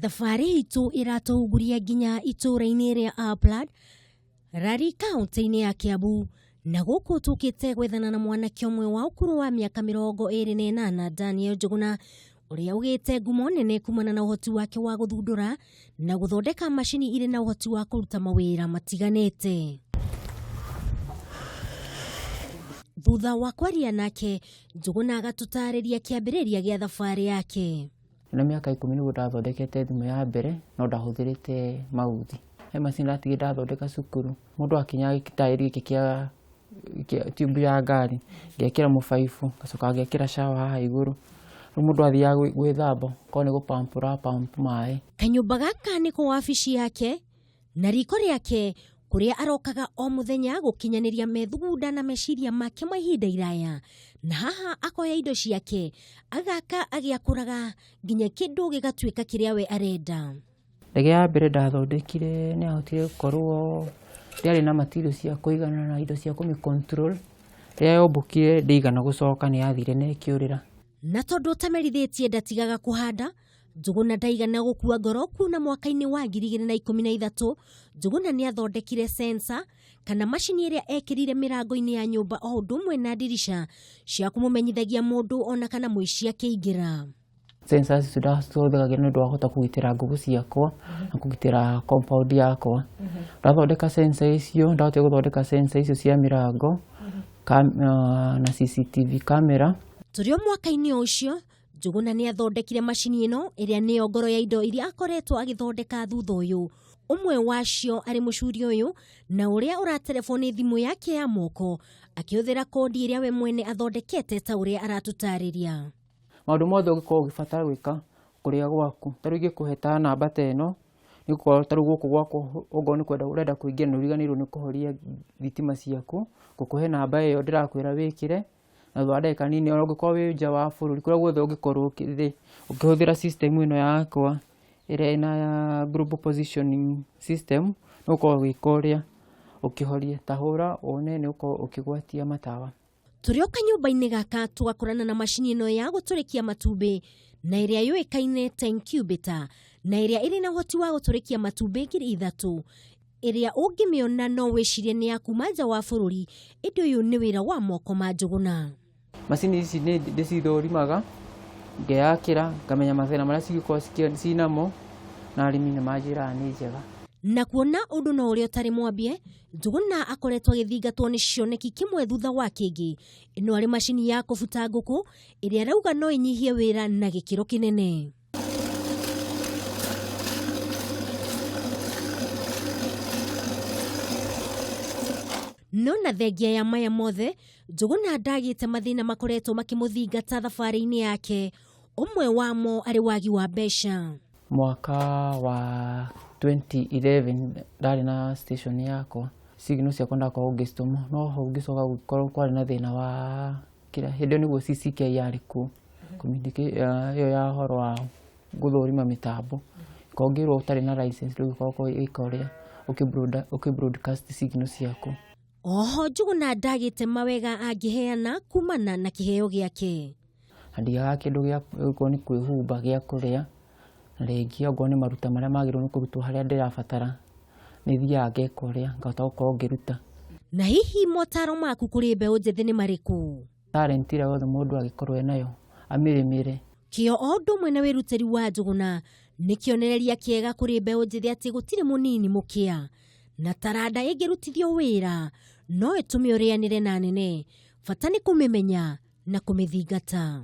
Thabarĩ itũ ĩratũhuguria nginya itũũra-inĩ rĩa Upland, Rari kaunti-inĩ ya Kiambu, na gũkũ tũkĩte gwethana na mwanake ũmwe wa ũkũrũ wa mĩaka 28 Daniel Njũgũna, ũrĩa ũgĩte ngumo nene kumana na ũhoti wake wa gũthundũra na gũthondeka macini irĩ na ũhoti wa kũruta mawĩra matiganĩte. Thutha wa kwaria nake, Njũgũna agatũtarĩria kĩambĩrĩria gĩa thabarĩ yake. Na mĩaka 10 nĩguo ndathondekete thimũ ya mbere, no ndahũthĩrĩte mauthi. He macini ndatigire ndathondeka cukuru, mũndũ akinya gĩtaĩri gĩkĩ kĩa tube ya ngari, ngekĩra mũbaibũ, ngacoka ngekĩra shower haha igũrũ. Rĩu mũndũ athiaga gwĩthamba, okorwo nĩ gũ pump ũra pump maĩ. Kanyũmba gaka nĩko wabici yake na riko rĩake kũrĩa arokaga o mũthenya gũkinyanĩria methugunda na meciria make ma ihinda iraya, na haha akoya indo ciake agaka agĩakũraga nginya kĩndũ gĩgatuĩka kĩrĩa we arenda. Ndege ya mbere ndathondekire nĩ yahotire gũkorwo ndĩarĩ na material cia kũigana na indo cia kũmĩ control. Rĩrĩa yombũkire ndĩigana gũcoka nĩ yathire na ĩkĩũrĩra. Na tondũ ũtamerithĩtie ndatigaga kũhanda, Njũgũna ndaigana gũkua ngoro kuona mwaka-inĩ wa 2013 Njũgũna nĩ athondekire sensor kana macini ĩrĩa ekĩrire mĩrango-inĩ ya nyũmba o ũndũ ũmwe na ndirica cia kũmũmenyithagia mũndũ ona kana mũici akĩingĩra. Sensors icio ndacihũthagĩra nĩ ũndũ wa kũhota kũgitĩra ngũkũ ciakwa na kũgitĩra compound yakwa. Ndathondeka sensor icio, ndahotire gũthondeka sensor icio cia mĩrango na CCTV camera. Tũrĩ o mwaka-inĩ o ũcio, Njũgũna nĩ athondekire macini ĩno ĩrĩa nĩyo ngoro ya indo iria akoretwo agĩthondeka thutha ũyũ. Ũmwe wacio arĩ mũcuri ũyũ na ũrĩa ũraterebwo nĩ thimũ yake ya moko akĩhũthĩra kodi ĩrĩa we mwene athondekete ta ũrĩa aratũtarĩria. Maũndũ mothe ũngĩkorwo ũgĩbatara gwĩka kũrĩa gwaku, ta rĩu ingĩkũhe ta namba ta ĩno, nĩ gũkorwo ta rĩu gũkũ gwakwa okorwo nĩ kwenda ũrenda kũingĩra na ũriganĩirwo nĩ kũhoria thitima ciaku, ngũkũhe namba ĩyo ndĩrakwĩra wĩkĩre, na thutha wa ndagĩka nini ona ũngĩkorwo wĩ nja wa bũrũri kũrĩa guothe ũngĩkorwo ũkĩrĩ, ũkĩhũthĩra system ĩno yakwa ĩrĩa ĩna global positioning system, nĩ ũgũkorwo ũgĩka ũrĩa ũkĩhoria, ta hũra wone nĩ ũgũkorwo ũkĩgwatia matawa. Tũrĩ o kanyũmba-inĩ gaka tũgakorana na macini ĩno ya gũtũrĩkia matumbĩ na ĩrĩa yũĩkaine ta incubator na ĩrĩa ĩrĩ na ũhoti wa gũtũrĩkia matumbĩ 3000 ĩrĩa ũngĩmĩona no wĩcirie nĩ ya kuma nja wa bũrũri, ĩndĩ ũyũ nĩ wĩra wa moko ma Njũgũna. Macini ici nĩ ndĩcithũrimaga, ngeyakĩra, ngamenya mathĩna marĩa cingĩkorwo cinamo, na arĩmi nĩ manjĩraga nĩ njega. Na kuona ũndũ no ũrĩa ũtarĩ mwambie, Njũgũna akoretwo agĩthingatwo nĩ cioneki kĩmwe thutha wa kĩngĩ. Ĩno arĩ macini ya kũbuta ngũkũ ĩrĩa arauga no ĩnyihie wĩra na gĩkĩro kĩnene. No na thengia ya maya mothe, Njũgũna ndagĩte mathĩna makoretwo makĩmũthingata thabarĩ-inĩ yake, ũmwe wamo arĩ wagi wa mbeca. Mwaka wa 2011 ndarĩ na station yakwa, signal ciakwa ndakoragwo ngĩcitũma, no hau ngĩcoka gũkorwo kwarĩ na thĩna wa kĩrĩa, hĩndĩ ĩyo nĩguo CCK yarĩ kuo, ĩyo ya ũhoro wa gũthũrima mĩtambo, korwo ũngĩrwo ũtarĩ na license ndũngĩkorwo ũgĩka ũrĩa ũkĩ broadcast signal ciaku. Oho Njũgũna ndagĩte mawega angĩheana kumana na kĩheo gĩake. Na ndiagaga kĩndũ gĩa okorwo nĩ kwĩhumba gĩa kũrĩa, na rĩngĩ okorwo nĩ maruta marĩa magĩrĩirwo nĩ kũrutwo harĩa ndĩrabatara, nĩ thiaga ngeka ũrĩa ngahota gũkorwo ngĩruta. Na hihi motaro maku kũrĩ mbeũ njĩthĩ nĩ marĩkũ? Talent ĩrĩa yothe mũndũ angĩkorwo enayo amĩrĩmĩre. Kĩo o ũndũ ũmwe na wĩrutĩri wa Njũgũna nĩ kĩonereria kĩega kũrĩ mbeũ njĩthĩ atĩ gũtirĩ mũnini mũkĩa, na taranda ĩngĩrutithio wĩra no ĩtũme ũrĩanĩre na nene, bata nĩ kũmĩmenya na kũmĩthingata.